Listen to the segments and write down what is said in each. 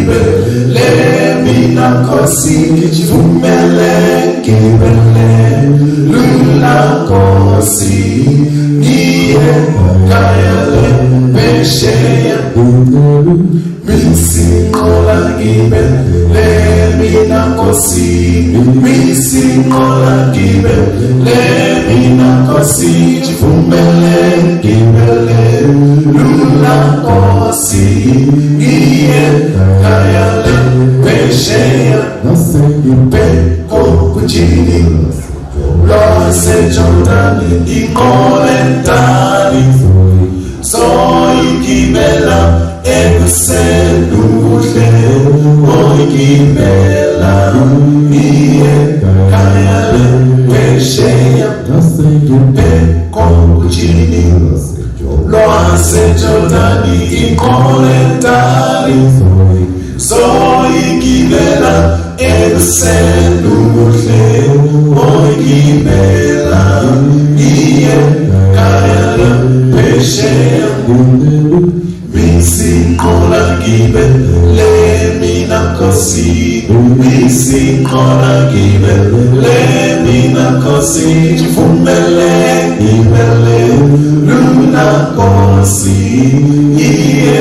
ngibele mina Nkosi, ngivumele ngibele lula Nkosi, ngiye khaya le phesheya. Misinqola ngibele mina Nkosi, misinqola ngibele mina Nkosi, ngivumele ngibele lula Nkosi, ngiye khaya le phesheya. Bheko lwaseJordani inqola entali, soyigibela ekuseni kuhle, oyigibela iye khaya le phesheya. Bheko lwaseJordani inqola entali, soyigibela ekuseni kuhle, oyigibela iye khaya le phesheya. Misinqola ngibele mina Nkosi, misinqola ngibele mina Nkosi, ngivumele ngibele lula Nkosi, iye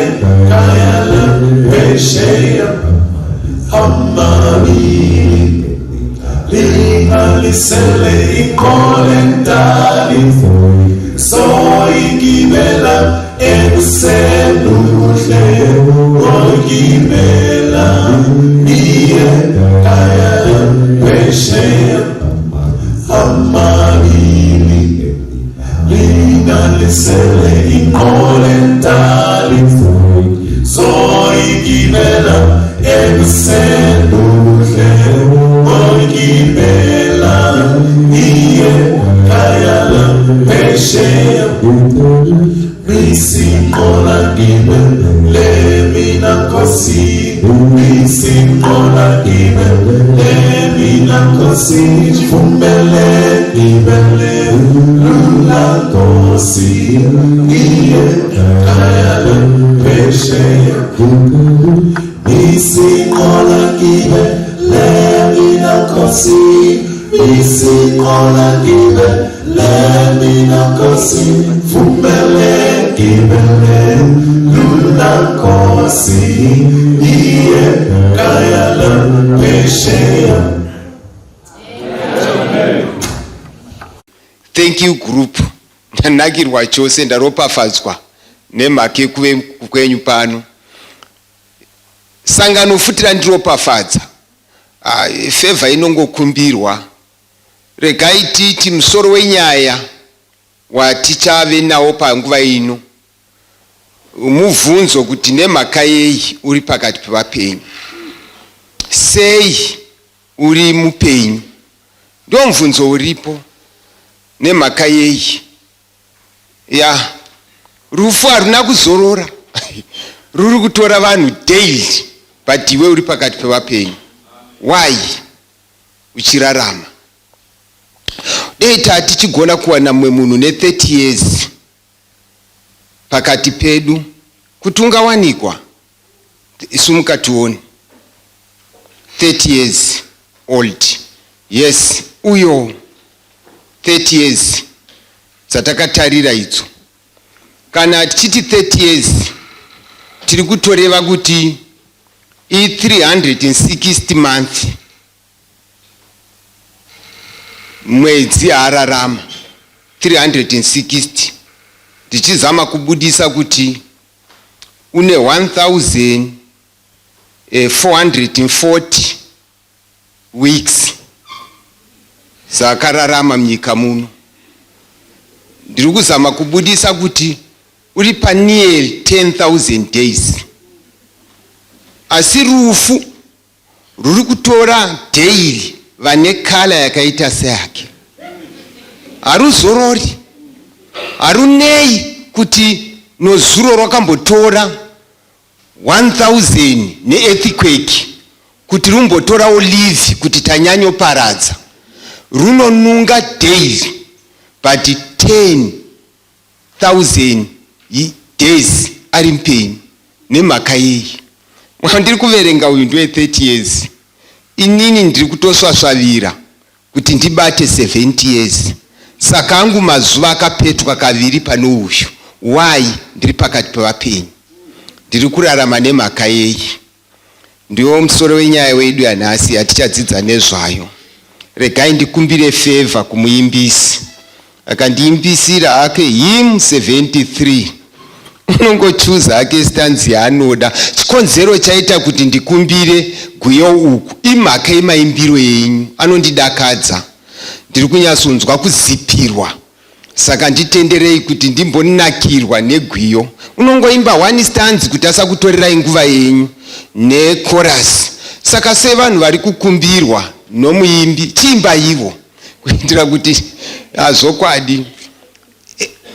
khaya le phesheya. Amabili lingalisele inqola entali, soyigibela ekuseni kuhle, oyigibela iye khaya le phesheya. Amabili lingalisele inqola entali, soyigibela ekuseni kuhle, oyigibela iye khaya le phesheya. Misinqola ngibele mina Nkosi, misinqola ngibele mina Nkosi, ngivumele ngibele lula Nkosi, ngiye khaya le phesheya. Misinqola ngibele mina Nkosi, misinqola ngibele mina Nkosi, vumele ngibele lula Nkosi, iye khaya le phesheya. Thank you group, ndanakirwa chose, ndaropafadzwa nemhaka yekuve kwenyu pano. Sangano futi randiropafadza. Ah, favor inongokumbirwa. Regai titi musoro wenyaya watichave nawo panguva ino mubvunzo kuti nemhaka yei uri pakati pevapenyu, sei uri mupenyu? Ndo mubvunzo uripo. Nemhaka yei? Ya, rufu haruna kuzorora, ruri kutora vanhu daily, but iwe uri pakati pevapenyu. Why uchirarama? Dei tatichigona kuwana mumwe munhu ne30 years pakati pedu, kuti ungawanikwa, isu mukationi 30 years old. Yes, uyo 30 years dzatakatarira idzo. Kana tichiti 30 years, tiri kutoreva kuti i360 month, mwedzi haararama 360, ndichizama kubudisa kuti une 1440 weeks dzakararama munyika muno. Ndiri kuzama kubudisa kuti uri panearly 10,000 days, asi rufu ruri kutora daily vane colour yakaita seyake. Haruzorori, harunei kuti nozuro rwakambotora 1000 neearthquake, kuti rumbotorawo leave kuti tanyanyoparadza. Runonunga daily, but 10,000 days ari mupenyu. Nemhaka yei? Wandiri kuverenga uyu ndiwe 30 years. Inini ndiri kutosvasvavira kuti ndibate 70 years. Saka angu mazuva akapetwa kaviri pane uyu. Why? Ndiri pakati pevapenyu. Ndiri kurarama nemhaka yei? Ndiwo musoro wenyaya wedu yanhasi yatichadzidza nezvayo. Regai ndikumbire favor kumuimbisi. Akandiimbisira hake hymn 73. Unongochuza hake stanzi yaanoda. Chikonzero chaita kuti ndikumbire gwiyo uku imhaka yemaimbiro enyu anondidakadza. Ndiri kunyatsonzwa kuzipirwa. Saka nditenderei kuti ndimbonakirwa negwiyo. Unongoimba one stanzi kuti asakutorerai nguva yenyu nechorus. Saka sevanhu vari kukumbirwa nomuimbi, chiimbaivo kuitira kuti zvokwadi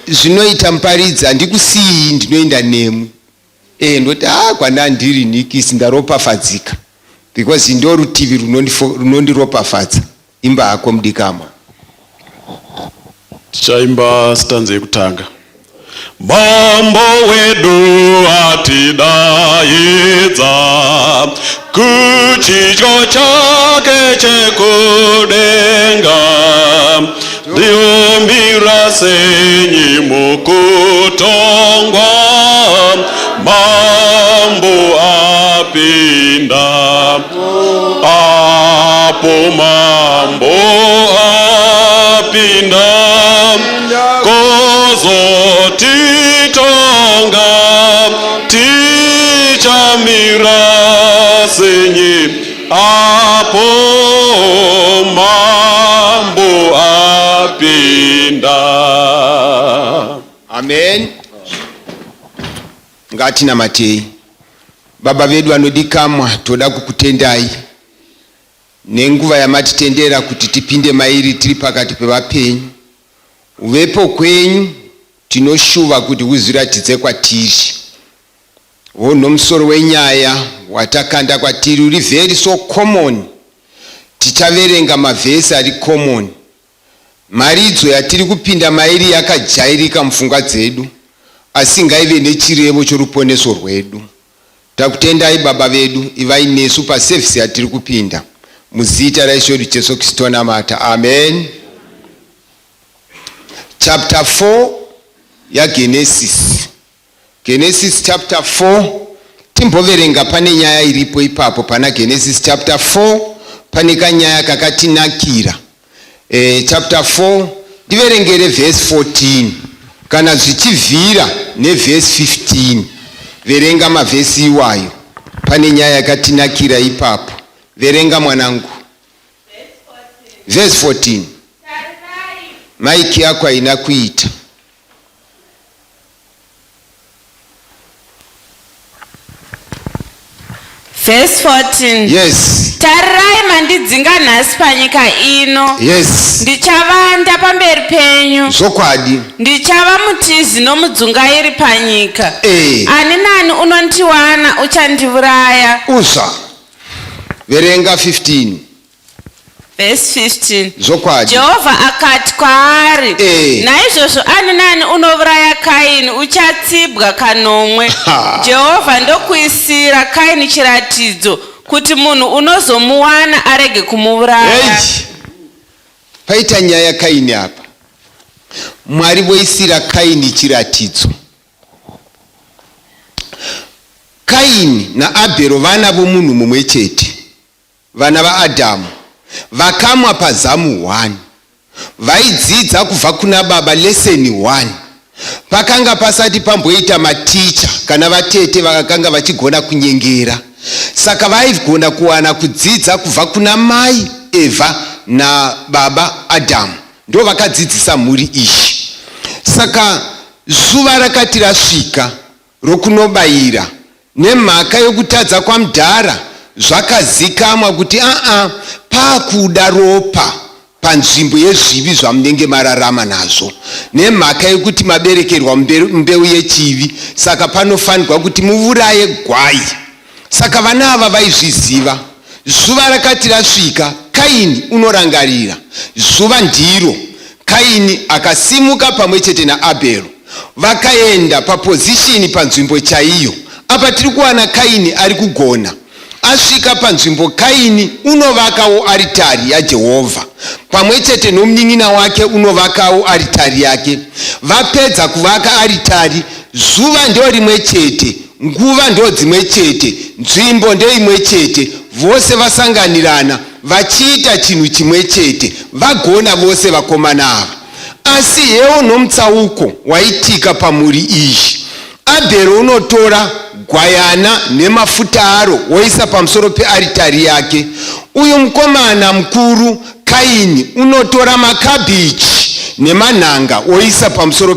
zvinoita muparidzi handikusiyi ndinoenda nemwi. Ndoti kwandandiri nikisi ndaropafadzika because ndo rutivi runondiropafadza. Imba hako mudikamwa. Tichaimba stanza yekutanga. Mambo wedu atidaidza kuchidyo chake chekudenga, ndiomira senyi mukutongwa, Mambo apinda. Apo Mambo apinda kozotitonga, tichamira senyi apo Mambo apinda. Amen. Ngatinamatei. Baba vedu vanodikamwa, toda kukutendai nenguva yamatitendera kuti tipinde mairi tiri pakati pevapenyu. Uvepo kwenyu tinoshuva kuti huzviratidze kwatiri. Honho musoro wenyaya watakanda kwatiri uri very so common. Tichaverenga mavhesi ari common. Mharidzo yatiri kupinda mairi yakajairika mupfungwa dzedu, asi ngaive nechirevo choruponeso rwedu. Takutendai Baba vedu, ivai nesu paservice yatiri kupinda. Muzita raIshe wedu Jesu Kristu tonamata. Amen. Chapter 4 yaGenesis. Genesis chapter 4 timboverenga pane nyaya iripo ipapo pana Genesis chapter 4 pane kanyaya kakatinakira. Chapter 4 ndiverengere verse 14 kana zvichivhira neverse 15. Verenga mavhesi iwayo, pane nyaya yakatinakira ipapo. Verenga mwanangu. Verse 14. Maiki yako haina kuita. Verse 14. Yes. Tarirai mandidzinga nhasi panyika ino. Yes. Ndichavanda pamberi penyu. Zvokwadi. Ndichava mutizi nomudzungairi panyika. Ani nani unondiwana uchandiuraya. Uzva. Verenga 15. Verse 15. Zvokwadi. Jehovha akati kwaari, Eh. Naizvozvo ani nani unouraya Kaini uchatsibwa kanomwe. Ha. Jehovha ndokuisira Kaini chiratidzo kuti munhu unozomuwana arege kumuuraya. Hey. Paita nyaya Kaini apa. Mwari voisira Kaini chiratidzo. Kaini naAbhero vana vomunhu mumwe chete. Vana vaAdhamu vakamwa pazamu 1 vaidzidza kubva kuna baba lesson 1. Pakanga pasati pamboita maticha kana vatete vakakanga vachigona kunyengera. Saka vaigona kuwana kudzidza kubva kuna mai Evha nababa Adhamu. Ndo vakadzidzisa mhuri iyi. Saka zuva rakati rasvika rokunobayira nemhaka yokutadza kwamudhara zvakazikamwa kuti aa pakuda ropa panzvimbo yezvivi zvamunenge mararama nazvo nemhaka yekuti maberekerwa mbeu yechivi, saka panofanirwa kuti muvuraye gwai. Saka vana ava vaizviziva. Zuva rakati rasvika, Kaini unorangarira, zuva ndiro Kaini akasimuka pamwe chete naAbhero. Vakaenda papozishini panzvimbo chaiyo. Apa tiri kuwana Kaini ari kugona. Asvika panzvimbo Kaini unovakawo aritari yaJehovha pamwe chete nomunin'ina wake unovakawo aritari yake. Vapedza kuvaka aritari, zuva ndo rimwe chete, nguva ndo dzimwe chete, nzvimbo ndeimwe chete, vose vasanganirana vachiita chinhu chimwe chete. Vagona vose vakomana ava. Asi hewo nomutsauko waitika pamhuri iyi. Abhero unotora gwayana nemafuta aro woisa pamusoro pearitari yake. Uyu mukomana mukuru Kaini unotora makabichi nemanhanga woisa pamusoro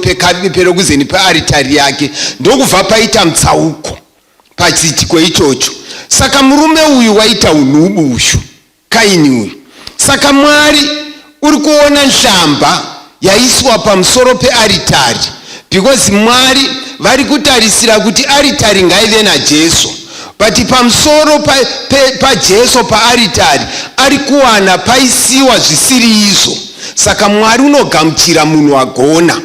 perokuzeni pearitari yake, ndokubva paita mutsauko pachiitiko ichocho. Saka murume uyu waita unhubu uyu. Kaini uyu. Saka Mwari uri kuona nhlamba yaiswa pamusoro pearitari because Mwari vari kutarisira kuti aritari ngaive naJesu, but pamusoro paJesu pa, paaritari ari kuwana paisiwa zvisiri izvo. Saka Mwari unogamuchira munhu agona,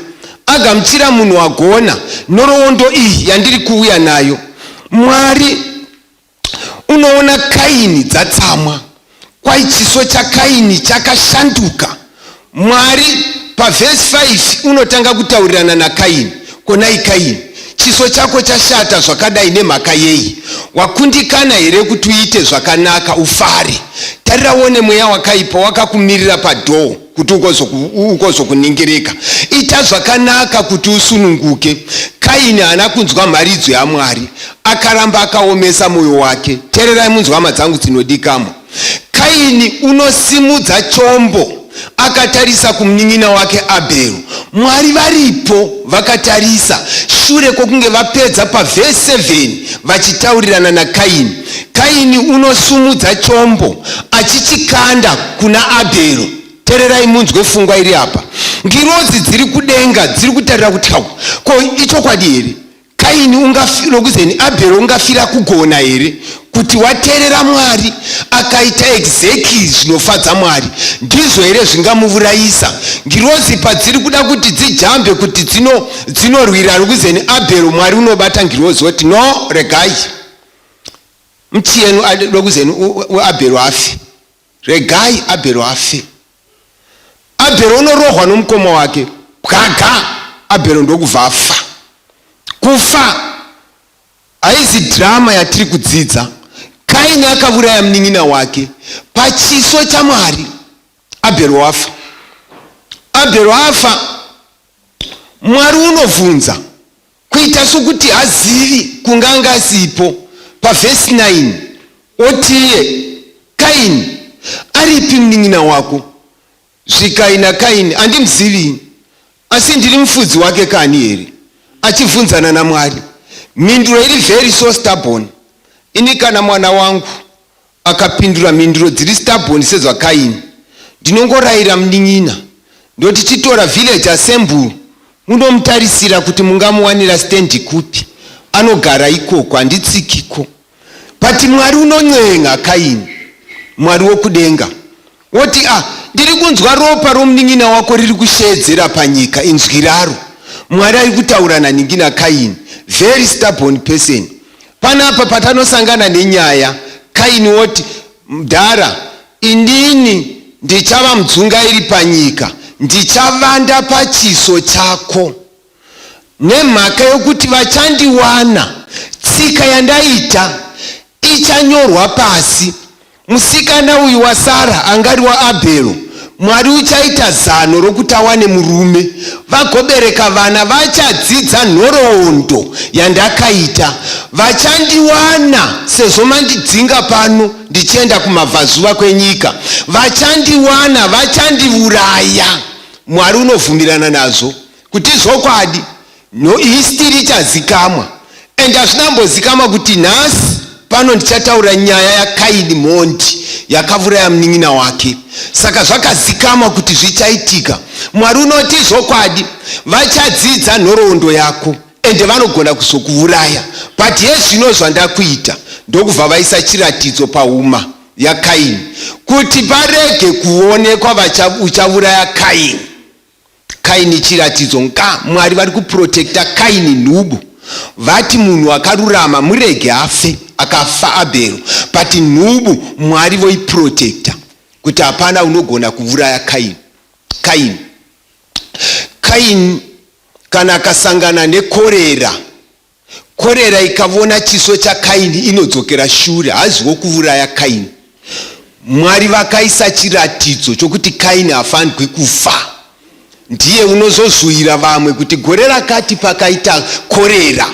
agamuchira munhu agona. Nhoroondo iyi yandiri kuuya nayo, Mwari Unoona Kaini dzatsamwa. Kwai chiso chaKaini chakashanduka. Mwari pavhesi 5 unotanga kutaurirana naKaini. Konai Kaini, chiso chako chashata zvakadai nemhaka yei? Wakundikana here kuti uite zvakanaka ufare? Tarira uone mweya wakaipa wakakumirira padhoo kuti ugozokuningirika. Ita zvakanaka kuti usununguke. Kaini haana kunzwa mharidzo yaMwari. Akaramba akaomesa moyo wake. Tererai munzwa hama dzangu dzinodikamwa. Kaini unosimudza chombo akatarisa kumunin'ina wake Abhero. Mwari varipo vakatarisa shure kwokunge vapedza pavhesi 7 vachitaurirana naKaini. Kaini unosumudza chombo achichikanda kuna Abhero. Tererai munzwe fungwa iri apa. Ngirozi dziri kudenga dziri kutarira kuti ko ichokwadi here? Kaini ungafira Abhero ungafira kugona here kuti waterera Mwari akaita exactly zvinofadza Mwari? Ndizvo here zvingamuvurayisa? Ngirozi padziri kuda kuti dzijambe kuti dzino dzinorwira rukuzeni Abhero, Mwari unobata ngirozi woti no, regai mutiyenu rokuzeni Abhero afe, regai Abhero afe. Abhero unorohwa nomukoma wake bwaga, Abhero ndokubva afa. Kufa haizi drama yatiri kudzidza. Kaini akavuraya munin'ina wake pachiso chaMwari. Abhero wafa. Abhero afa, Mwari unovhunza kuita sokuti hazivi kunge anga asipo. Pavhesi 9 otiye, Kaini, aripi munin'ina wako? Zvikai naKaini, handimuzivi, asi ndiri mufudzi wake kani here? Achivhunzana naMwari. Mhinduro iri very so stubborn. Ini kana mwana wangu Akapindura mhinduro dziri stubborn sezvaKaini. Ndinongorayira munin'ina ndoti chitora village assemble munomutarisira kuti mungamuwanira stand kupi anogara ikoko handitsikiko. But Mwari unon'enga Kaini. Mwari wokudenga woti ah ndiri kunzwa ropa romunin'ina wako riri kusheedzera panyika inzwi raro. Mwari ari kutaura naningina Kaini. Very stubborn person. Panapa patanosangana nenyaya, Kaini woti, Mdhara, inini ndichava mudzungairi panyika, ndichavanda pachiso chako. Nemhaka yokuti vachandiwana, tsika yandaita ichanyorwa pasi. Musikana uyu waSara angari waAbhero, Mwari uchaita zano rokuti awane murume, vagobereka vana vachadzidza nhoroondo yandakaita. Vachandiwana sezvo mandidzinga pano ndichienda kumabvazuva kwenyika. Vachandiwana, vachandiuraya. Mwari unovhumirana nazvo kuti zvokwadi no history ichazikamwa and hazvinambozikamwa kuti nhasi pano ndichataura nyaya yakaini mhondi yakavuraya munin'ina wake. Saka zvakazikamwa kuti zvichaitika. Mwari unoti zvokwadi vachadzidza nhoroondo yako ende vanogona kuzokuvuraya, but hezvino zvandakuita. Ndokubva vaisa chiratidzo pahuma yaKaini kuti parege kuonekwa uchavuraya Kaini. Kaini chiratidzo nka Mwari vari kuprotecta Kaini nhubu. Vati munhu akarurama murege afe, akafa Abhero, but nhubu Mwari voiprotecta kuti hapana unogona kuvuraya Kaini. Kaini. Kaini kana akasangana nekorera, korera ikavona chiso chaKaini inodzokera shure, haziwo kuvuraya Kaini. Mwari vakaisa chiratidzo chokuti Kaini hafanirwi kufa. Ndiye unozozuyira vamwe kuti gore rakati pakaita korera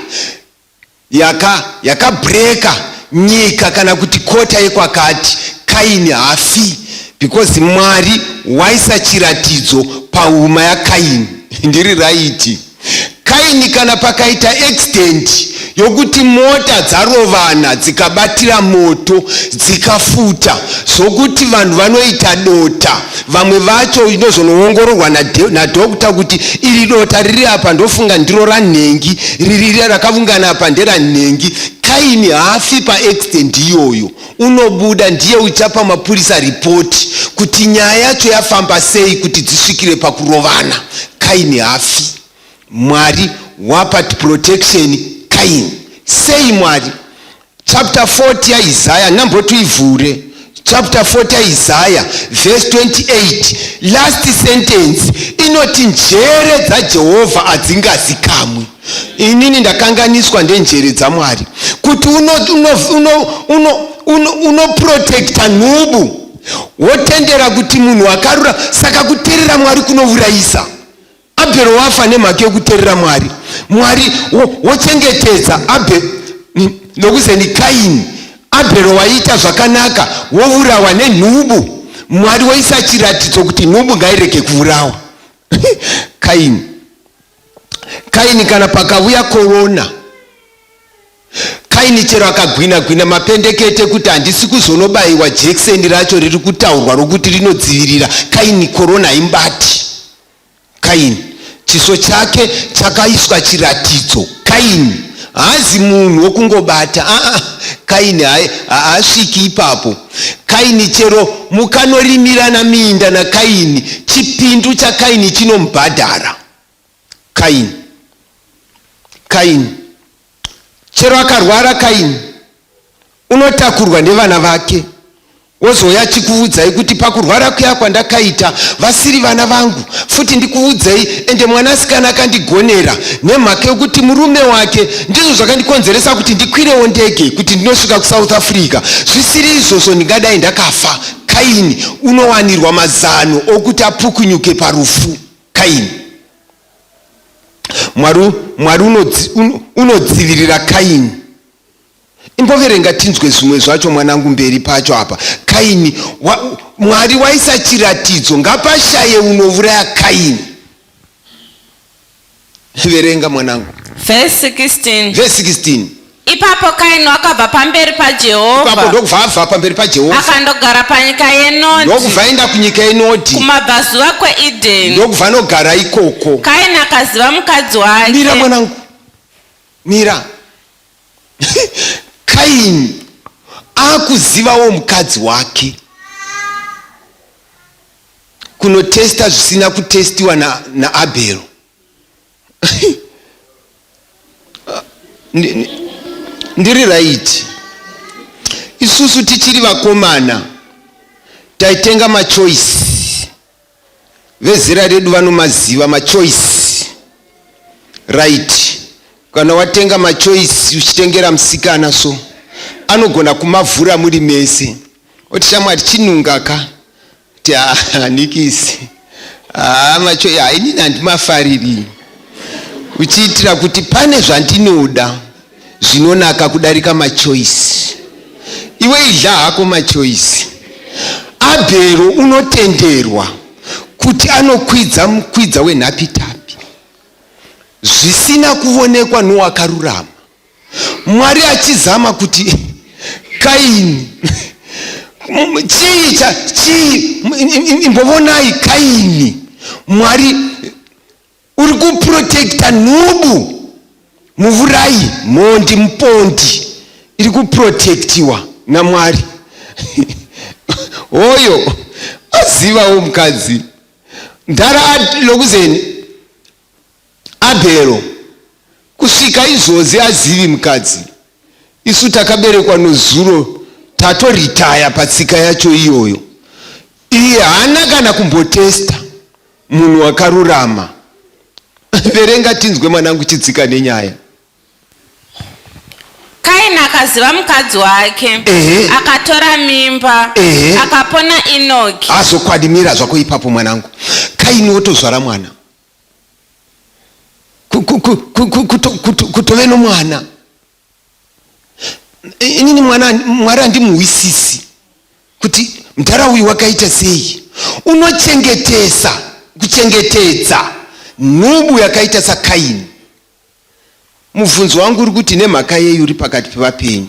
yaka yakabreka nyika kana kuti kota yekwakati, Kaini hafi because Mwari waisa chiratidzo pahuma yaKaini. Ndiri raiti. Kaini kana pakaita accident yokuti mota dzarovana dzikabatira moto dzikafuta zvokuti vanhu vanoita dota, vamwe vacho inozonoongororwa nadhokta kuti iri dota riri apa ndofunga ndiro ranhengi, riri rakavungana apa nderanhengi. Kaini haafi paaccident iyoyo, unobuda ndiye uchapa mapurisa ripoti kuti nyaya yacho yafamba sei kuti dzisvikire pakurovana. Kaini hafi. Mwari wapa protection Kaini. Sei Mwari? Chapter 40 yaIsaya, nambotuivhure. Chapter 40 yaIsaya verse 28, last sentence inoti njere dzaJehovha hadzingazikamwi. Inini ndakanganiswa ndenjere dzaMwari kuti unoprotecta uno, uno, uno, uno nhubu, wotendera kuti munhu akarura. Saka kuterera Mwari kunovurayisa. Abhero wafa nemhaka yekuterera Mwari. Mwari wochengetedza Abe nokuzeni Kaini. Abhero waiita zvakanaka wovurawa nenhubu. Mwari woisa chiratidzo kuti nhubu ngairege kuvurawa. Kaini. Kaini kana pakavuya korona, Kaini chero akagwina gwina mapendekete kuti handisi kuzonobayiwa jekiseni racho riri kutaurwa rokuti rinodzivirira Kaini, korona haimbati. Kaini chiso chake chakaiswa chiratidzo. Kaini haazi munhu wokungobata. Aa, Kaini haasviki ipapo. Kaini chero mukanorimirana minda naKaini, chipindu chaKaini chinomubhadhara. Kaini, Kaini chero akarwara, Kaini unotakurwa nevana vake, wozouya achikuudzai kuti pakurwara kuya kwandakaita vasiri vana vangu futi ndikuudzei, ende mwanasikana akandigonera nemhaka yokuti murume wake ndizvo zvakandikonzeresa kuti ndikwirewo ndege kuti ndinosvika kuSouth Africa, zvisiri izvozvo ndingadai ndakafa. Kaini unowanirwa mazano okuti apukunyuke parufu. Kaini, Mwari, Mwari unodzivirira Kaini. Imboverenga tinzwe zvimwe zvacho mwanangu mberi pacho apa. Kaini wa, Mwari waisa chiratidzo ngapashaye unovuraya Kaini. Verenga mwanangu. Verse 16. Verse 16. Ipapo Kaini wakabva pamberi Ipapo paJehovha ndokubva abva pamberi paJehovha. akandogara panyika yeNodhi, Ndokubva aenda kunyika yeNodhi. kumabvazuva kweEdheni. Ndokubva anogara ikoko. Kaini akaziva mukadzi Mira wake. mwanangu. Mira. Kaini akuzivawo mukadzi wake kunotesta zvisina kutestiwa naAbhero. Na ndiri right. Isusu tichiri vakomana taitenga machoice, vezera redu vanomaziva machoice, right? Kana watenga machoice uchitengera musikana, so anogona kumavhura muri mese oti, "Shamwari, chinunga ka." Ti, "Nikisi, haa, machoice hainini handimafariri," uchiitira kuti pane zvandinoda zvinonaka kudarika machoice. Iwe idya hako machoice. Abhero unotenderwa kuti anokwidza mukwidza wenhapitapi zvisina kuvonekwa nowakarurama. Mwari achizama kuti Kaini chii chii. Imbovonai Kaini, Mwari uri kuprotecta nhubu, muvurai, mhondi, mupondi iri kuprotectiwa naMwari. Oyo azivawo mukadzi ndara lokuzeni Abhero. Kusvika izvozvi azivi mukadzi. Isu takaberekwa nozuro tatoritaya patsika yacho iyoyo. Iye haana kana kumbotesta munhu wakarurama. Verenga tinzwe mwanangu chidzika nenyaya. Kaini akaziva mukadzi wake. Ehe. Akatora mimba. Ehe. Akapona Enoki. Azokwadi mira zvako ipapo mwanangu. Kaini wotozvara mwana. Kutove nomwana. Inini mwana Mwari handimuhwisisi kuti mudhara uyu wakaita sei. Unochengetesa kuchengetedza nhubu yakaita saKaini. Mubvunzo wangu uri kuti nemhaka yei uri pakati pevapenyu?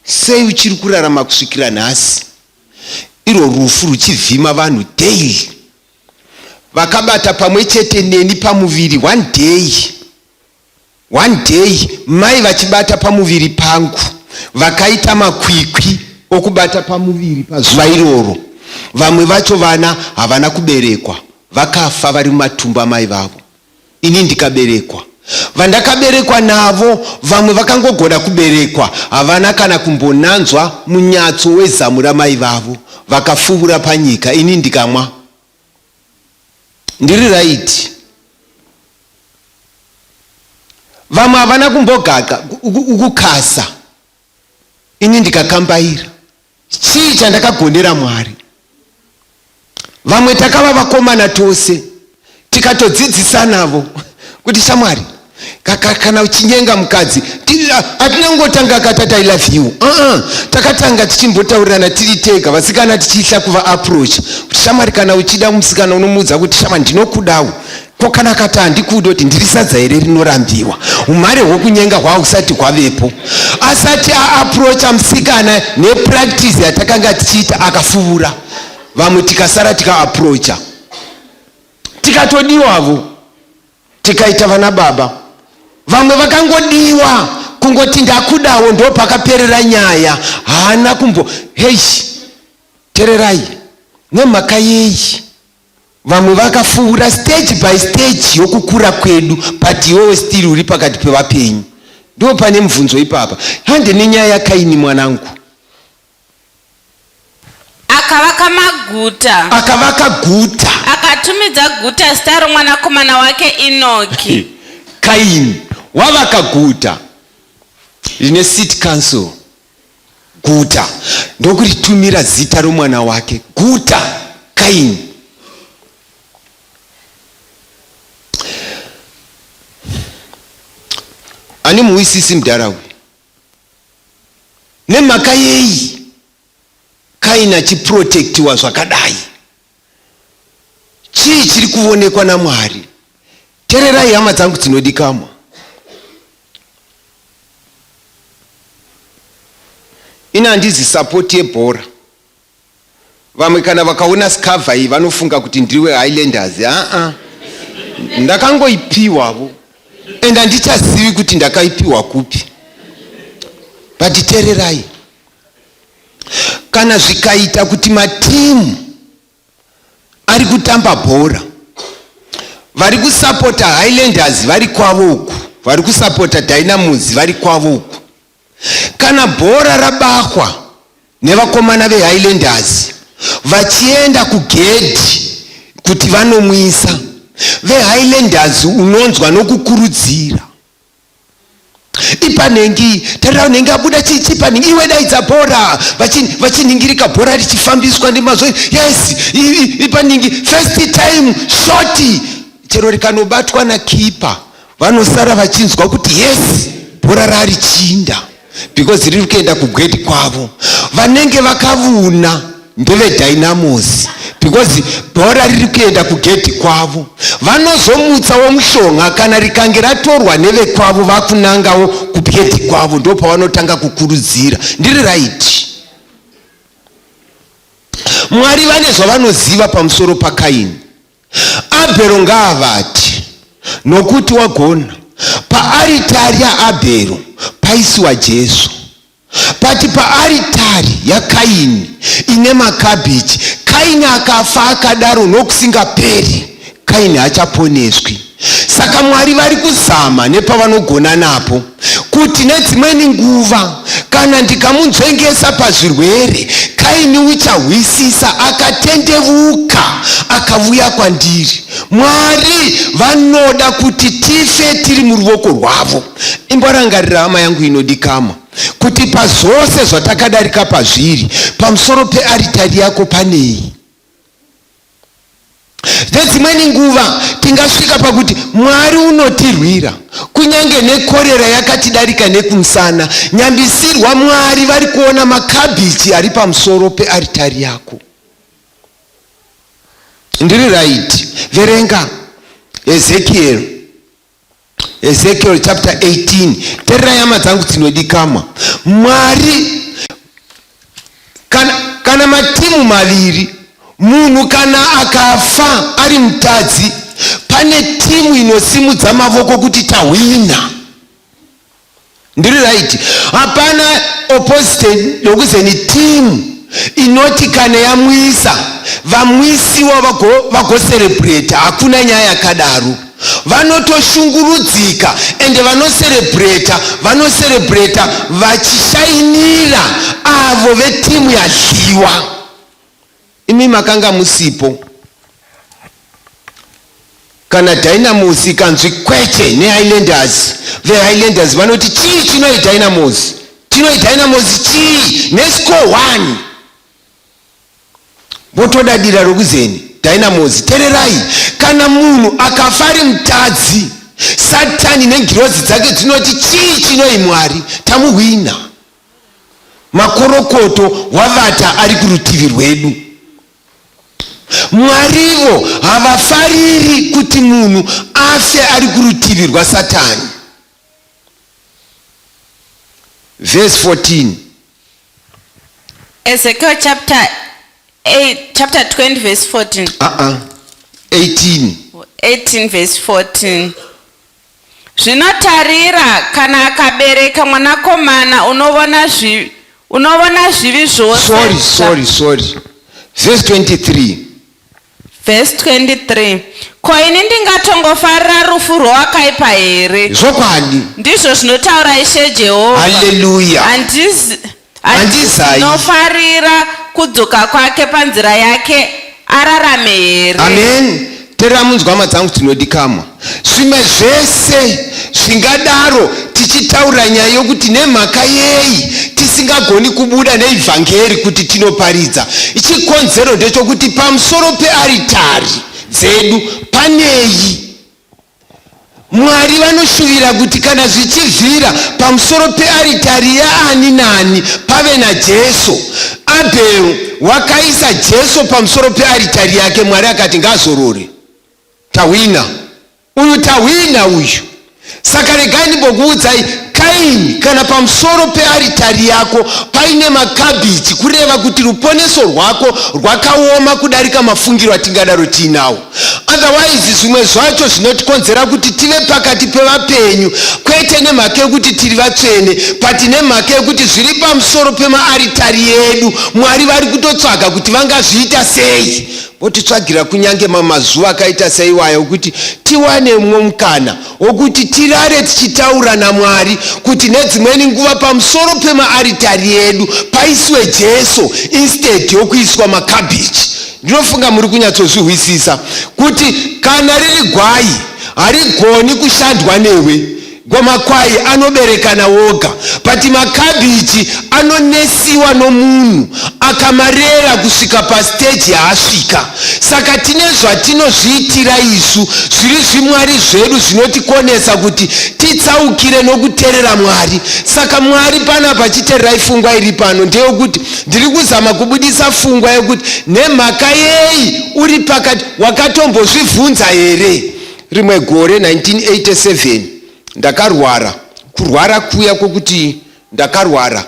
Sei uchiri kurarama kusvikira nhasi? Irwo rufu ruchivhima vanhu daily. Vakabata pamwe chete neni pamuviri one day. One day mai vachibata pamuviri pangu vakaita makwikwi okubata pamuviri pazuva iroro. Vamwe vacho vana havana kuberekwa vakafa vari mumatumbu amai vavo. Ini ndikaberekwa. Vandakaberekwa navo vamwe vakangogona kuberekwa havana kana kumbonanzwa munyatso wezamu ramai vavo vakafuvura panyika ini ndikamwa. Ndiri right. Vamwe havana kumbogaqa ukukasa ini ndikakambaira. Chii chandakagonera Mwari? Vamwe takava vakomana tose tikatodzidzisanavo kuti shamwari kana uchinyenga mukadzi hatina kungotanga akatati I love you uh -uh. Takatanga tichimbotaurirana tiri tega vasikana tichihla kuva approach kuti shamwari kana uchida musikana unomuudza kuti shamwari ndinokudawo. Ko kana akati handikude kuti ndiri sadza here rinorambiwa? Umhare hwokunyenga hwahusati hwavepo. Asati aaprocha musikana nepractice yatakanga tichiita akafuvura. Vamwe tikasara tikaaprocha. Tikatodiwavo. Tikaita vana baba. Vamwe vakangodiwa kungoti ndakudawo ndopakaperera nyaya. Haana kumbo heish. Tererai. Nemhaka yei? Vamwe vakafuvura stage by stage yokukura kwedu but iwewe still uri pakati pevapenyu. Ndipo pane mubvunzo ipapa. Hande nenyaya yaKaini mwanangu. Akavaka maguta. Akavaka guta. Akatumidza guta zita romwanakomana wake Enoki. Kaini wavaka guta rine city council. Guta ndokuritumira zita romwana wake guta Kaini. Ani muwisisi mudhara uyu? Nemhaka yei Kaini achiprotectiwa zvakadai? Chii chiri kuvonekwa naMwari? Tererai hama dzangu dzinodikamwa. Ini handizi support yebhora. Vamwe kana vakaona scover iyi vanofunga kuti ndiri weHighlanders. Aa, ndakangoipiwavo and handichazivi kuti ndakaipiwa kupi. But tererai, kana zvikaita kuti matimu ari kutamba bhora vari kusapota Highlanders vari kwavo uku, vari kusapota Dynamos vari kwavo uku, kana bhora rabahwa nevakomana veHighlanders vachienda kugedhi kuti vanomwisa, veHighlanders unonzwa nokukurudzira ipa nhengi tarira nhengi abuda chichipa nhengi iwe daidza bhora vachinhingirika bhora richifambiswa nemazvo yes ipa nhingi first time shoti chero rikanobatwa nakipa vanosara vachinzwa kuti yes bhora rarichinda because riri kuenda kugwedi kwavo. Vanenge vakavuna ndeveDynamos because bhora riri kuenda kugedhi kwavo. Vanozomutsawo mushonga kana rikange ratorwa nevekwavo vakunangawo kugedhi kwavo, ndopavanotanga kukurudzira. Ndiri right? Mwari vane zvavanoziva pamusoro paKaini. Abhero ngaavati, nokuti wagona. Paaritari yaAbhero paisiwa Jesu. But paaritari yaKaini ine makabhichi, Kaini akafa akadaro nokusingaperi. Kaini hachaponeswi. Saka Mwari vari kuzama nepavanogona napo kuti nedzimweni nguva kana ndikamunzvengesa pazvirwere, Kaini uchahwisisa akatendevuka akavuya kwandiri. Mwari vanoda kuti tife tiri muruvoko rwavo. Imborangarira hama yangu inodikamwa kuti pazvose zvatakadarika pazviri, pamusoro pearitari yako panei? Nedzimweni nguva tingasvika pakuti Mwari unotirwira kunyange nekorera yakatidarika nekumusana. Nyambisirwa Mwari vari kuona makabhichi ari pamusoro pearitari yako. Ndiri right. Verenga Ezekiel. Ezekiel chapter 18. Tererai hama dzangu dzinodikamwa. Mwari kana matimu maviri, munhu kana akafa ari mutadzi, pane timu inosimudza mavoko kuti tahwina. Ndiri right. Hapana opposite yokuzeni timu inoti kana yamwisa vamwisiwa vagoserebreta. Hakuna nyaya yakadaro. Vanotoshungurudzika ende vanoserebreta, vanoserebreta vachishainira avo vetimu yadyiwa. Imi makanga musipo kana Dynamos ikanzwi kweche neHighlanders. VeHighlanders vanoti chii chinoi Dynamos, chinoi Dynamos chii nescore 1, votodadira rokuzeni Dynamos. Tererai, kana munhu akafa ari mutadzi, Satani nengirozi dzake dzinoti chii chinoi Mwari, tamuhwina. Makorokoto wavata ari kurutivi rwedu. Mwarivo havafariri kuti munhu afe ari kurutivi rwaSatani. Verse 14. Ezekiel chapter 8, chapter 20 verse 14. 18. 18 verse 14. Zvino tarira, kana akabereka mwanakomana, unovona zvivi, unovona zvivi zvose. Sorry, sorry, sorry. Verse 23. Verse 23. Ko ini ndingatongofarira rufu rwowakaipa here? Zvokwadi. Ndizvo zvinotaura Ishe Jehovha. Hallelujah. Handizai. Handinofarira kudzoka kwake panzira yake ararame here? Amen. Terera munzwa hama dzangu dzinodikamwa. Zvimwe zvese zvingadaro tichitaura nyaya yokuti nemhaka yei tisingagoni kubuda neivhangeri kuti tinoparidza. Chikonzero ndechokuti pamusoro pearitari dzedu panei? Mwari vanoshuvira kuti kana zvichibvira, pamusoro pearitari yaani naani pave naJesu. Abel wakaisa Jesu pamusoro pearitari yake, Mwari akati ngaazorore. Tahwina. Uyu tahwina uyu. Saka regai ndimbokuudzai, Kaini, kana pamusoro pearitari yako paine makabhichi, kureva kuti ruponeso rwako rwakaoma kudarika mafungiro atingadaro tiinawo. Otherwise zvimwe zvacho zvinotikonzera kuti tive pakati pevapenyu kwete nemhaka yekuti tiri vatsvene, but nemhaka yekuti zviri pamusoro pemaaritari edu. Mwari vari kutotsvaga kuti vangazviita sei, votitsvagira kunyange mamazuva akaita seiwaya okuti tiwane mumwe mukana wokuti tirare tichitaura naMwari, kuti nedzimweni nguva pamusoro pemaaritari edu paiswe Jesu instead yokuiswa makabhichi. Ndinofunga muri kunyatsozvihwisisa kuti kana riri gwai harigoni kushandwa newe. Makwai anoberekana woga, but makabichi anonesiwa nomunhu akamarera kusvika pastage yaasvika. Saka tine zvatinozviitira isu zviri zvimwari zvedu zvinotikonesa kuti titsaukire nokuterera Mwari. Saka Mwari panapa, chitererai fungwa iri pano ndeyokuti ndiri kuzama kubudisa fungwa yekuti nemhaka yei uri pakati. Wakatombozvibvunza here? Rimwe gore 1987 ndakarwara, kurwara kuya kwokuti ndakarwara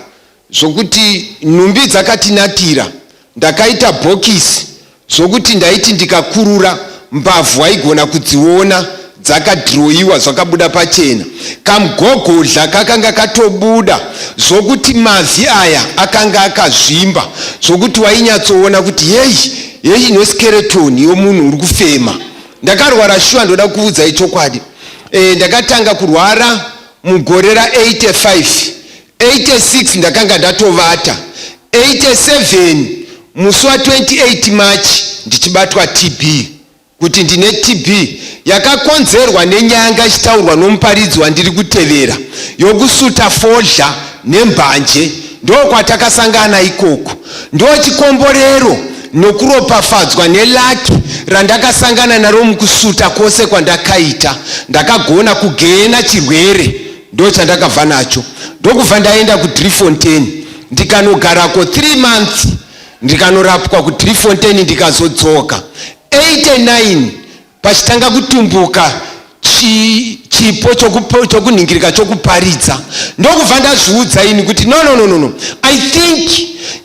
zvokuti nhumbi dzakatinakira. Ndakaita bhokisi zvokuti ndaiti ndikakurura mbavhu waigona kudziona dzakadhiroiwa zvakabuda pachena. Kamugogodla kakanga katobuda zvokuti mavhi aya akanga akazvimba zvokuti wainyatsoona kuti yeyi yeyi ino skeleton yomunhu uri kufema. Ndakarwara shuwa, ndoda kuudzai chokwadi. Ndakatanga kurwara mugore ra85. 86 ndakanga ndatovata. 87 musi wa28 March ndichibatwa TB, kuti ndine TB yakakonzerwa nenyanga ichitaurwa nomuparidzi wandiri kutevera, yokusuta fodya nembanje. Ndokwatakasangana ikoko. Ndo chikomborero nokuropafadzwa nelucky randakasangana naro mukusuta kwose kwandakaita. Ndakagona kugena chirwere, ndo chandakabva nacho. Ndokubva ndaenda kuDriefontein, ndikanogarako 3 months, ndikanorapwa kuDriefontein. Ndikazodzoka 89 pachitanga kutumbuka chipo chokunhingirika chokuparidza. Ndokubva ndazviudza ini kuti, "No, no, no, no, no, I think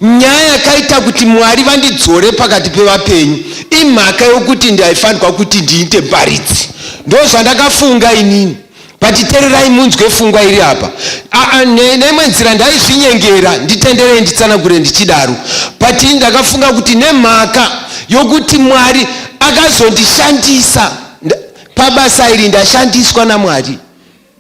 nyaya yakaita kuti Mwari vandidzore pakati pevapenyu imhaka yokuti ndaifanirwa kuti ndiite paridzi." Ndo zvandakafunga inini. But tererai munzwe fungwa iri apa. Neimwe nzira ndaizvinyengera, nditenderei nditsanangure ndichidaro. But ndakafunga kuti nemhaka yokuti Mwari akazondishandisa pabasa iri, ndashandiswa naMwari.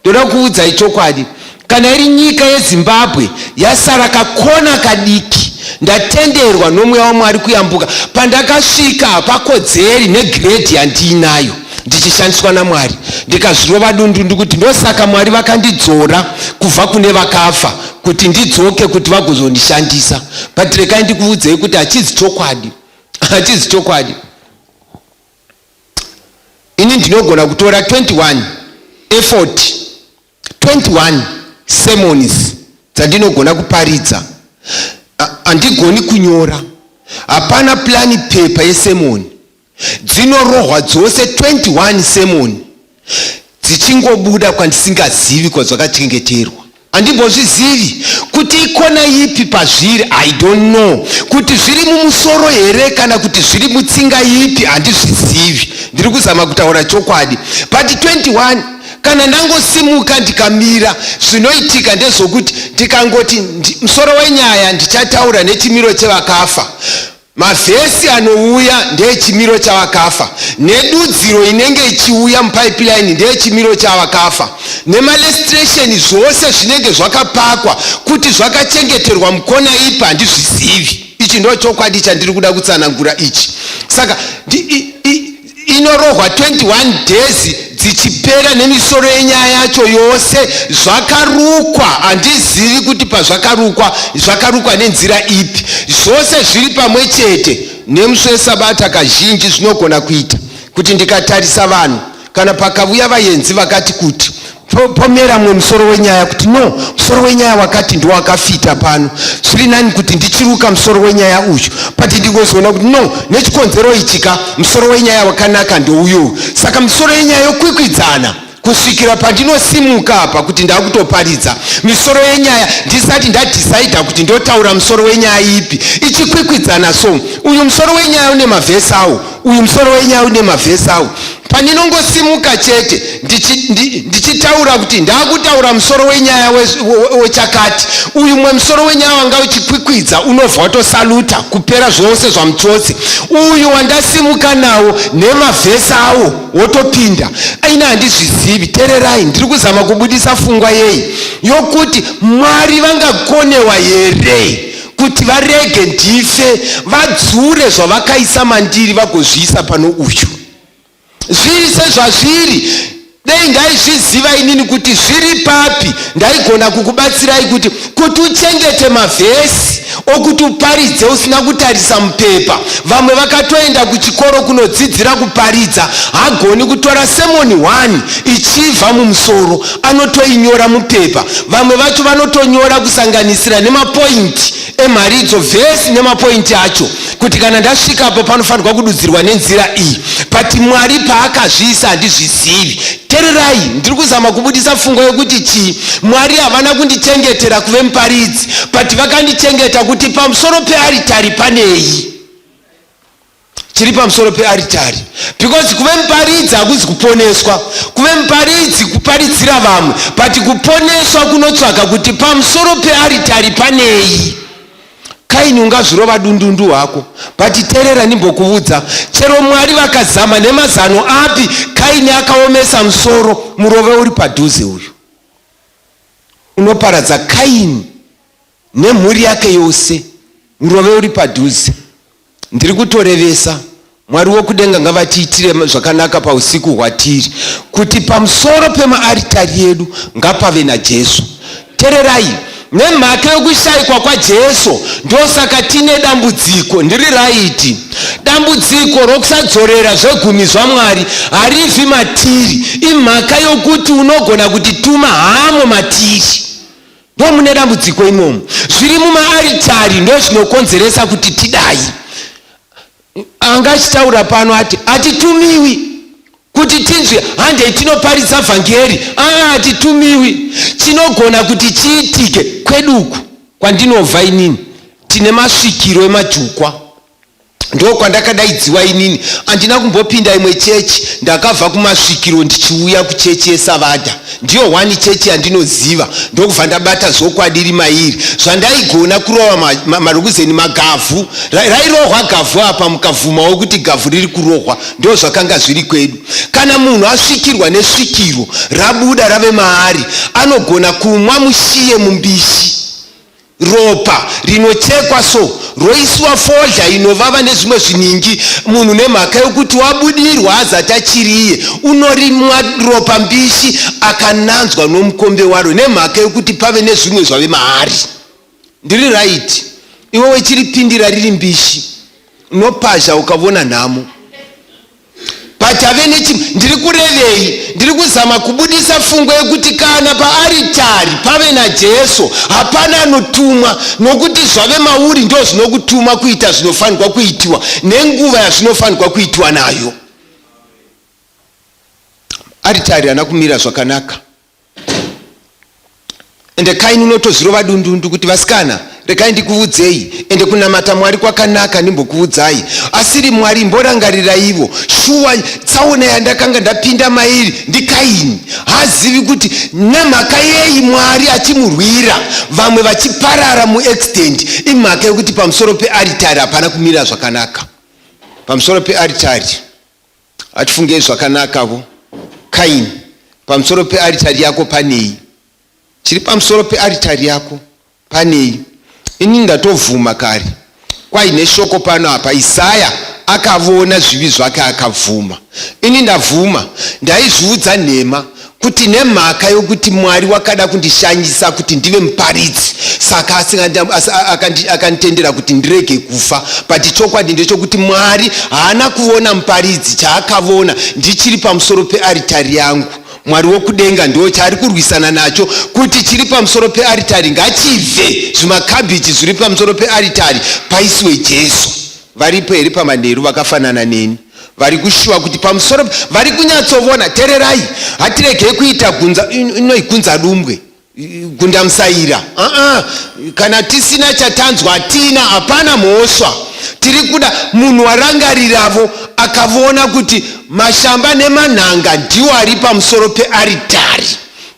Ndoda kuudzai chokwadi, kana iri nyika yeZimbabwe yasara kakona kadiki, ndatenderwa nomweya waMwari kuyambuka. Pandakasvika hapakodzeri negrade yandiinayo ndichishandiswa naMwari. Ndikazvirova dundundu kuti ndosaka Mwari vakandidzora kubva kune vakafa, kuti ndidzoke kuti vagozondishandisa. But regai ndikuudzei kuti hachizi chokwadi, hachizi chokwadi. Ini ndinogona kutora 21 effort, 21 sermons dzandinogona kuparidza. Handigoni kunyora, hapana plan paper yesermon. Dzinorohwa dzose 21 sermon dzichingobuda kwandisingazivi kwadzakachengeterwa. Handimbozvizivi kuti ikona ipi pazviri. I don't know kuti zviri mumusoro here kana kuti zviri mutsinga ipi, handizvizivi. Ndiri kuzama kutaura chokwadi. But 21, kana ndangosimuka ndikamira, zvinoitika ndezvokuti ndikangoti musoro wenyaya ndichataura nechimiro chevakafa, mavhesi anouya ndeyechimiro chavakafa, nedudziro inenge ichiuya mupipeline ndeyechimiro chavakafa, nemaillustration, zvose zvinenge zvakapakwa. Kuti zvakachengeterwa mukona ipi, handizvizivi. Ichi ndo chokwadi chandiri kuda kutsanangura ichi. Saka inorohwa 21 days dzichipera nemisoro yenyaya yacho yose zvakarukwa. Handizivi kuti pazvakarukwa, zvakarukwa nenzira ipi, zvose zviri pamwe chete nemusi weSabata. Kazhinji zvinogona kuita kuti ndikatarisa vanhu, kana pakavuya vaenzi vakati kuti, pomera mumwe musoro wenyaya kuti, "No, musoro wenyaya wakati ndowakafita pano, zviri nani kuti ndichiruka musoro wenyaya uyu." But ndingozoona kuti, "No, nechikonzero ichika musoro wenyaya wakanaka ndouyu." Saka musoro yenyaya yokwikwidzana kusvikira pandinosimuka apa kuti ndakutoparidza. Misoro yenyaya, ndisati ndadhisaidha kuti ndotaura musoro wenyaya ipi, ichikwikwidzana. So uyu musoro wenyaya une mavhesi awo, uyu musoro wenyaya une mavhesi awo. Pandinongosimuka chete ndichitaura kuti ndakutaura musoro wenyaya wechakati, uyu mumwe musoro wenyaya wanga uchikwikwidza unobva watosaluta kupera zvose zvamutsotsi. Uyu wandasimuka nawo nemavhesi awo wotopinda. Aina, handizvizivi. Tererai, ndiri kuzama kubudisa fungwa yei yokuti Mwari vangakonewa here kuti varege ndife, vadzure zvavakaisa mandiri, vagozviisa pano uyu, zviri sezvazviri. Dei ndaizviziva inini kuti zviri papi, ndaigona kukubatsirai kuti uchengete mavhesi okuti uparidze usina kutarisa mupepa. Vamwe vakatoenda kuchikoro kunodzidzira kuparidza, hagoni kutora sermon 1 ichibva mumusoro, anotoinyora mupepa. Vamwe vacho vanotonyora kusanganisira nemapointi emharidzo, vhesi nemapointi acho, kuti kana ndasvikapo panofanirwa kududzirwa nenzira iyi. But Mwari paakazviisa, handizvizivi. Tererai, ndiri kuzama kubudisa pfungwa yokuti chii. Mwari havana kundichengetera kuve muparidzi, but vakandichengeta kuti pamusoro pearitari panei chiri pamusoro pearitari, because kuve muparidzi hakuzi kuponeswa. Kuve muparidzi kuparidzira vamwe, but kuponeswa kunotsvaga kuti pamusoro pearitari panei. Kana Kaini ungazvirova dundundu hako, but terera ndimbokuvudza, chero Mwari vakazama nemazano api, Kaini akaomesa musoro, murove uri padhuze uyu unoparadza Kaini nemhuri yake yose. Murove uri padhuze. Ndiri kutorevesa. Mwari wokudenga ngavatiitire zvakanaka pausiku hwatiri, kuti pamusoro pemaaritari edu ngapave naJesu. Tererai, nemhaka yokushayikwa kwaJesu ndosaka tine dambudziko. Ndiri raiti dambudziko rokusadzorera zvegumi zvaMwari haribvi matiri, imhaka yokuti unogona kutituma hamo matiri. Ndomune dambudziko imomo. Zviri mumaaritari ndozvinokonzeresa kuti tidai. Anga achitaura pano ati hatitumiwi kuti tinzwe handei tinoparidza vhangeri. Aa, hatitumiwi. Chinogona kuti chiitike kwedu uku kwandinobva inini, tine masvikiro emajukwa. Ndokwandakadaidziwa inini, handina kumbopinda imwe chechi. Ndakabva kumasvikiro ndichiuya kuchechi yeSavadha, ndiyo one chechi yandinoziva. Ndokubva ndabata zvokwadi iri mairi. Zvandaigona kurova marukuzeni magavhu, rairohwa gavhu apa, mukavhumawo kuti gavhu riri kurohwa. Ndo zvakanga zviri kwedu. Kana munhu asvikirwa nesvikiro rabuda rave maari, anogona kumwa mushiye mumbishi, ropa rinochekwa so, roisiwa fodya inovava nezvimwe zviningi. Munhu nemhaka yokuti wabudirwa azati achiriye, unorimwa ropa mbishi akananzwa nomukombe waro, nemhaka yokuti pave nezvimwe zvave maari. Ndiri right? Iwe wechiripindira riri mbishi, unopazha ukavona nhamo. Pachave nechi ndiri kurevei? Ndiri kuzama kubudisa pfungwa yekuti kana paaritari pave naJesu, hapana anotumwa, nokuti zvave mauri ndo zvinokutuma kuita zvinofanirwa kuitiwa nenguva yazvinofanirwa kuitiwa nayo. Aritari hana kumira zvakanaka. Ende Kaini unotozvirova dundundu kuti vasikana, regai ndikuvudzei, ende kunamata Mwari kwakanaka, ndimbokuvudzai, asiri Mwari imborangariraivo shuwa tsaona yandakanga ndapinda mairi. NdiKaini, haazivi kuti nemhaka yei Mwari achimurwira, vamwe vachiparara muaccident. Imhaka yekuti pamusoro pearitari hapana kumira zvakanaka. Pamusoro pearitari hatifungei zvakanakavo. Kaini, pamusoro pearitari yako panei? Chiri pamusoro pearitari yako panei? Ini ndatovhuma kare kwaine shoko pano apa. Isaya akavona zvivi zvake akavhuma. Ini ndavhuma, ndaizviudza nhema kuti nemhaka yokuti Mwari wakada kundishanyisa kuti ndive muparidzi, saka akanditendera kuti ndirege kufa. But chokwadi ndechokuti Mwari haana kuvona muparidzi, chaakavona ndichiri pamusoro pearitari yangu. Mwari wokudenga ndo chaari kurwisana nacho, kuti chiri pamusoro pearitari ngachibve, zvimakabhichi zviri pamusoro pearitari, paisiwe Jesu. Varipo here pamanheru vakafanana neni vari kushuwa kuti pamusoro vari kunyatsovona? Tererai, hatiregei kuita gunza inoi gunza dumbwe, gundamusaira. Aa, kana tisina chatanzwa, hatina, hapana mhosva. Tiri kuda munhu warangariravo akavona kuti mashamba nemanhanga ndiwo ari pamusoro pearitari.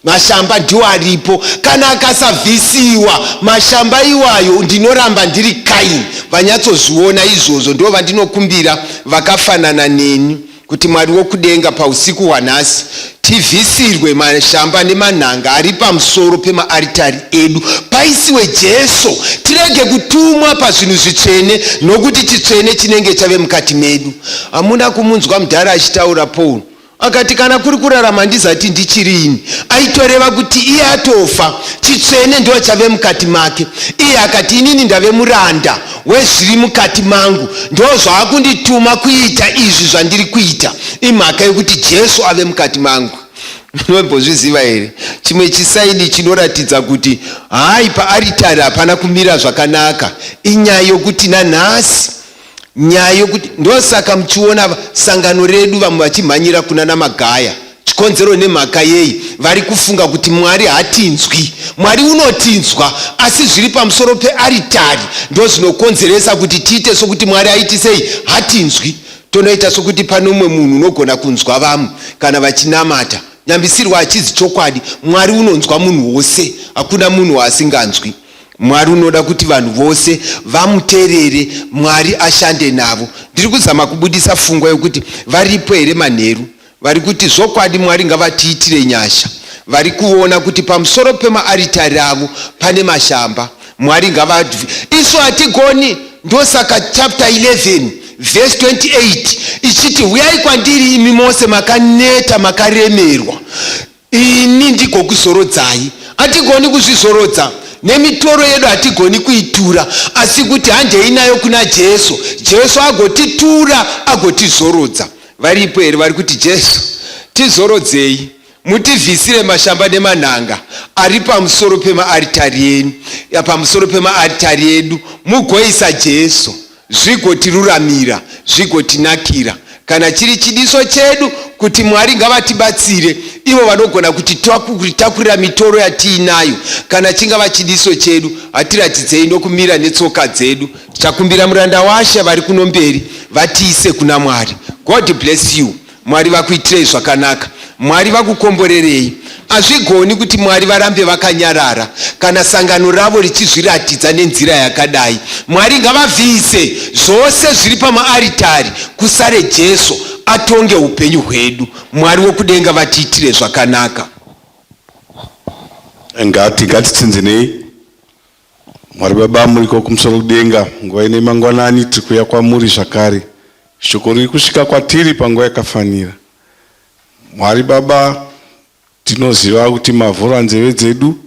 Mashamba ndiwo aripo. Kana akasabvisiwa mashamba iwayo, ndinoramba ndiri Kaini. Vanyatsozviona izvozvo ndo vandinokumbira vakafanana neni, kuti Mwari wokudenga pausiku hwanhasi tivhisirwe mashamba nemanhanga ari pamusoro pemaaritari edu, paisiwe Jesu, tirege kutumwa pazvinhu zvitsvene, nokuti chitsvene chinenge chave mukati medu. Hamuna kumunzwa mudhara achitaura Paul akati, kana kuri kurarama handizati ndichiri ini? Aitoreva kuti iye atofa, chitsvene ndo chave mukati make. Iye akati, inini ndave muranda wezviri mukati mangu, ndo zvaakundituma kuita izvi zvandiri kuita, imhaka yekuti Jesu ave mukati mangu. Munombozviziva here chimwe chisaini chinoratidza kuti hai paaritari hapana kumira zvakanaka? Inyaya yokuti nanhasi, nyaya yokuti ndosaka muchiona sangano redu vamwe vachimhanyira kuna namagaya. Chikonzero nemhaka yei? Vari kufunga kuti Mwari hatinzwi. Mwari unotinzwa, asi zviri pamusoro pearitari ndo zvinokonzeresa kuti tiite sokuti Mwari aiti sei? Hatinzwi. Tonoita sokuti pane umwe munhu unogona kunzwa vamwe kana vachinamata. Nyambisirwa hachizi chokwadi. Mwari unonzwa munhu wose, hakuna munhu waasinganzwi. Mwari unoda kuti vanhu vose vamuteerere, Mwari ashande navo. Ndiri kuzama kubudisa fungwa yokuti varipo here manheru vari kuti zvokwadi Mwari ngavatiitire nyasha, vari kuona kuti pamusoro pemaaritari avo pane mashamba. Mwari ngava, isu hatigoni. Ndosaka chapter 11 verse 28 ichiti, "Uyai kwandiri imi mose makaneta, makaremerwa, ini ndigokuzorodzai." Hatigoni kuzvizorodza nemitoro yedu, hatigoni kuitura, asi kuti handei nayo kuna Jesu, Jesu agotitura, agotizorodza. Varipo here vari kuti, "Jesu, tizorodzei, mutivhisire mashamba nemanhanga ari pamusoro pemaaritari enyu, pamusoro pemaaritari edu, mugoisa Jesu, zvigotiruramira, zvigotinakira?" Kana chiri chidiso chedu kuti Mwari ngavatibatsire, ivo vanogona kutitakurira mitoro yatiinayo, kana chingava chidiso chedu, hatiratidzei nokumira netsoka dzedu. Tichakumbira muranda waShe vari kuno mberi vatiise kuna Mwari. God bless you. Mwari vakuitirei zvakanaka, Mwari vakukomborerei. Hazvigoni kuti Mwari varambe vakanyarara kana sangano ravo richizviratidza nenzira yakadai. Mwari ngavabvise zvose zviri pamaaritari, kusare Jesu atonge upenyu hwedu. Mwari wokudenga vatiitire zvakanaka. Ngatitsinzinei. Mwari Baba muriko kumusoro kudenga, nguva ine mangwanani tiri kuuya kwamuri zvakare. Shoko riri kusvika kwatiri panguva yakafanira. Mwari Baba, tinoziva kuti mavhura nzeve dzedu,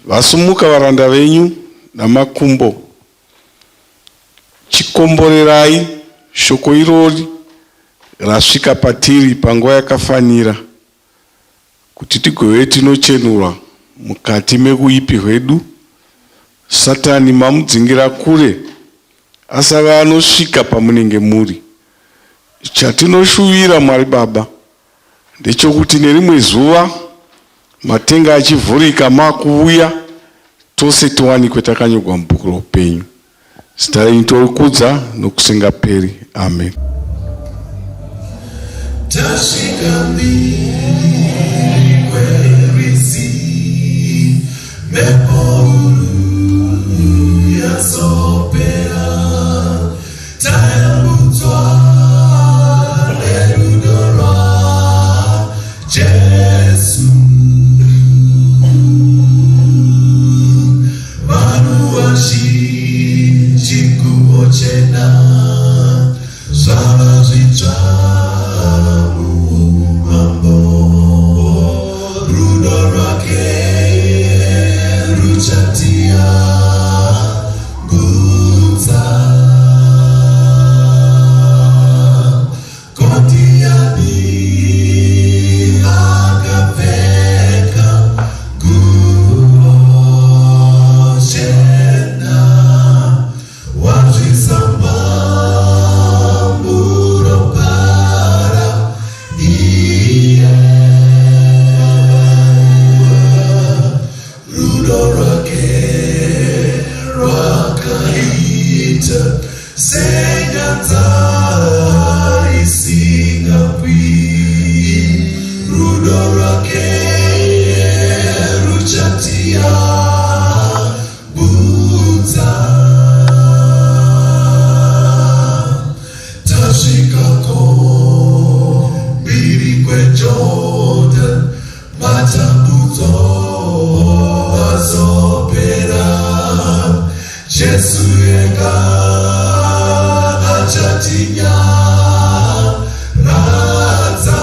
vasumuka varanda venyu namakumbo. Chikomborerai shoko irori rasvika patiri panguva yakafanira, kuti tigove tinochenurwa mukati meuipi hwedu. Satani mamudzingira kure, asave anosvika pamunenge muri. Chatinoshuvira, Mwari Baba, ndechokuti nerimwe zuva matenga achivhurika, makuuya, tose tiwanikwe takanyorwa mubhuku roupenyu. Zita renyu torikudza nokusingaperi. Amen. Tasvika mbiri kwerwizi, mhepo huru yazopera, tayambutswa nerudo rwaJesu. Vanhu vazhinji nguo chena, zvava zvitsva muumambo. Rudo rwake ruchatiyambutsa. Ko ndiani akapfeka nguo chena, wazvisamba muropa raiye? Rudo rwake rwakaita senyanza isingapwi, rudo rwake ruchatiyambutsa. Tasvikako mbiri kweJordan, matambudzo azopera, Jesu ega achatinyaradza,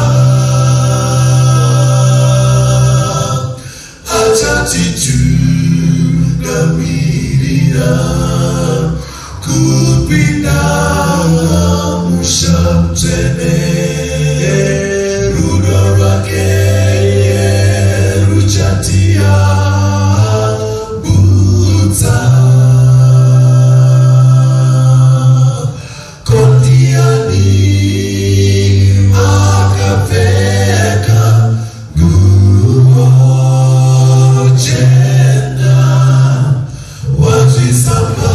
achatitungamirira kupinda musha mutsvene. Rudo rwake ruchatiyambutsa. Ko ndiani akapfeka nguo chena, wazvisamba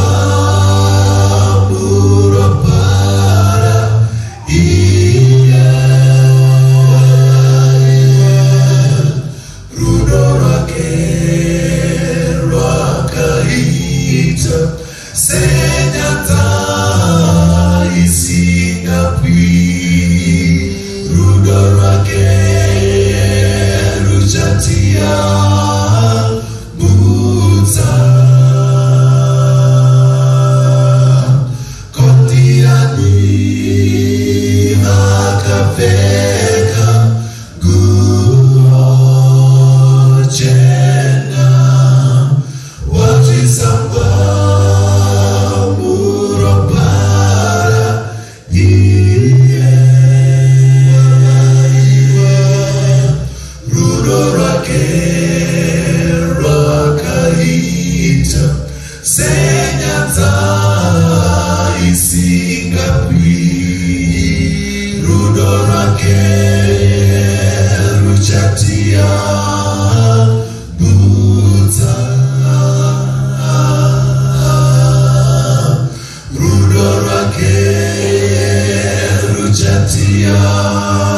muropa raiye? Wakapfeka nguo chena, wachisangwa muropa iye wabaiwa, rudo rwake rwakaita senyanza isingapwi, rudo rwake ruchatiyambutsa, rudo rwake ruchatiyambutsa.